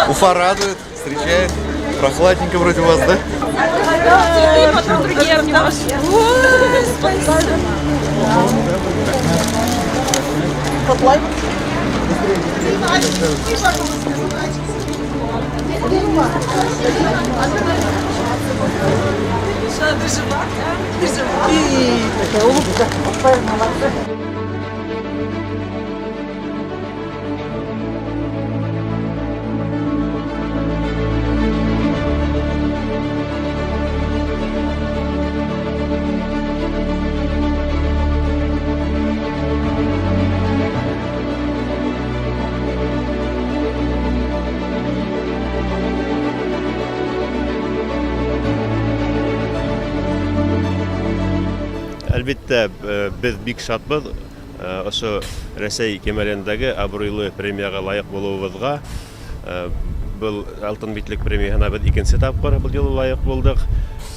Уфа радует, встречает. Прохладненько вроде у вас, да? Цветы, потом другие обнимашки. Ой, спасибо. Әлбиттә, беҙ бик шатбыҙ ошо Рәсәй кимәлендәге абруйлы премияға лайыҡ булыуыбыҙға. Был Алтын битлек премияһына беҙ икенсе тапҡыр был юлы лайыҡ булдыҡ.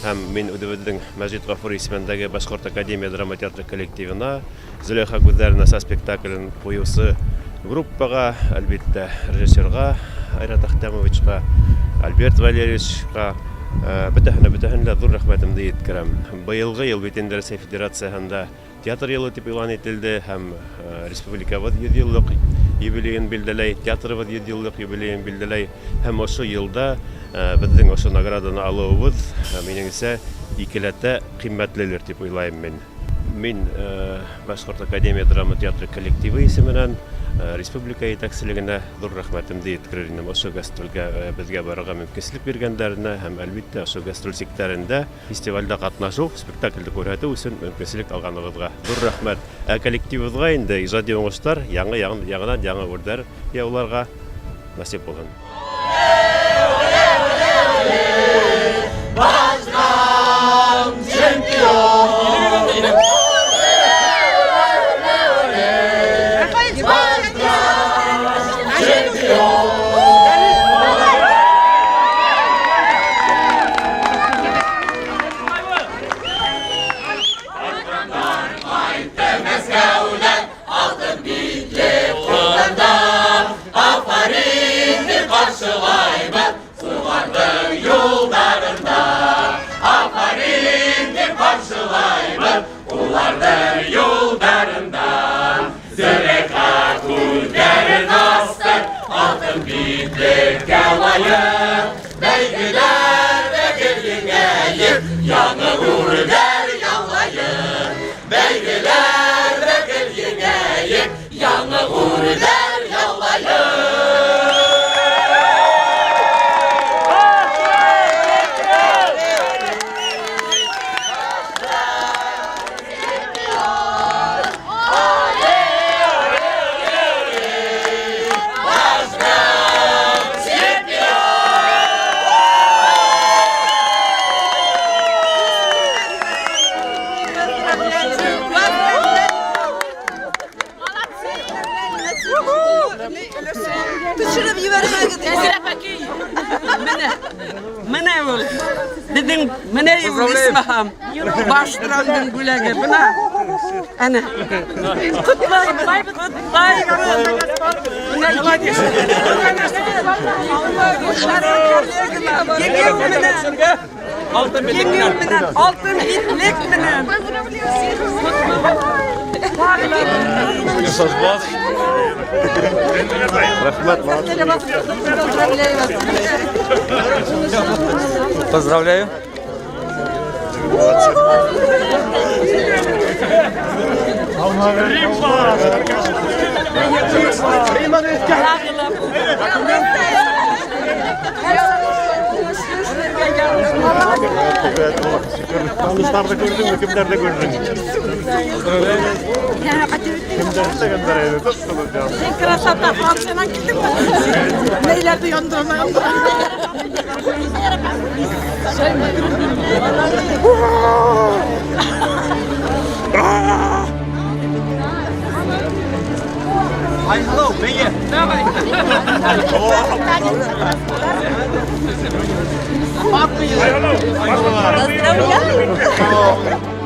Һәм мин үҙебеҙҙең Мәжит Ғафури исемендәге Башҡорт академия драма театры коллективына, Зөләйха күҙҙәрен аса спектаклен ҡуйыусы группаға, әлбиттә, режиссерға Айрат Әхтәмовичҡа, Альберт Валерьевичҡа, бөтәһенә, бөтәһенә лә ҙур рәхмәтемде еткерәм. Быйылғы йыл бит инде Рәсәй Федерацияһында театр йылы тип иғлан ителде, һәм республикабыҙ 100 йыллыҡ юбилейын билдәләй, театрыбыҙ 100 йыллыҡ юбилейын билдәләй, һәм ошо йылда беҙҙең ошо награданы алыуыбыҙ, минеңсә, икеләтә ҡиммәтлелер тип уйлайым мин. Мин Башҡорт академия драма театры коллективы исеменән республика етәкселегенә ҙур рәхмәтемде еткерер инем ошо гастролгә беҙгә барырға мөмкинселек биргәндәренә һәм, әлбиттә, ошо гастроль сиктәрендә фестивалдә ҡатнашыу, спектаклде күрһәтеү өсөн мөмкинселек алғанығыҙға ҙур рәхмәт. Ә коллективыбыҙға инде ижади уңыштар, яңы яңынан яңы үрҙәр яуларға насип булһын. Төшөрөп ебәрмәгеҙ. Тәзирә апакей. Менә. Менә ул. Беҙҙең менә ул исмаһам. Башдрамдың бүләге. Бына. Әнә. Ҡотлайбыҙ. Ҡотлайбыҙ. Менә молодец. Еңеү менән. Алтын битлек Еңеү менән. Алтын битлек менән. Рәхмәт, молодцы. Поздравляю. Таныштарҙы күрҙеңме, кемдәрҙе күрҙең? Кемдәр эшләгәндәр әле? Син красота, Франциянан килдең. Нәйләрҙе яндырма, яндыра. Ай, hello, бейе. Давай. Поздравляю.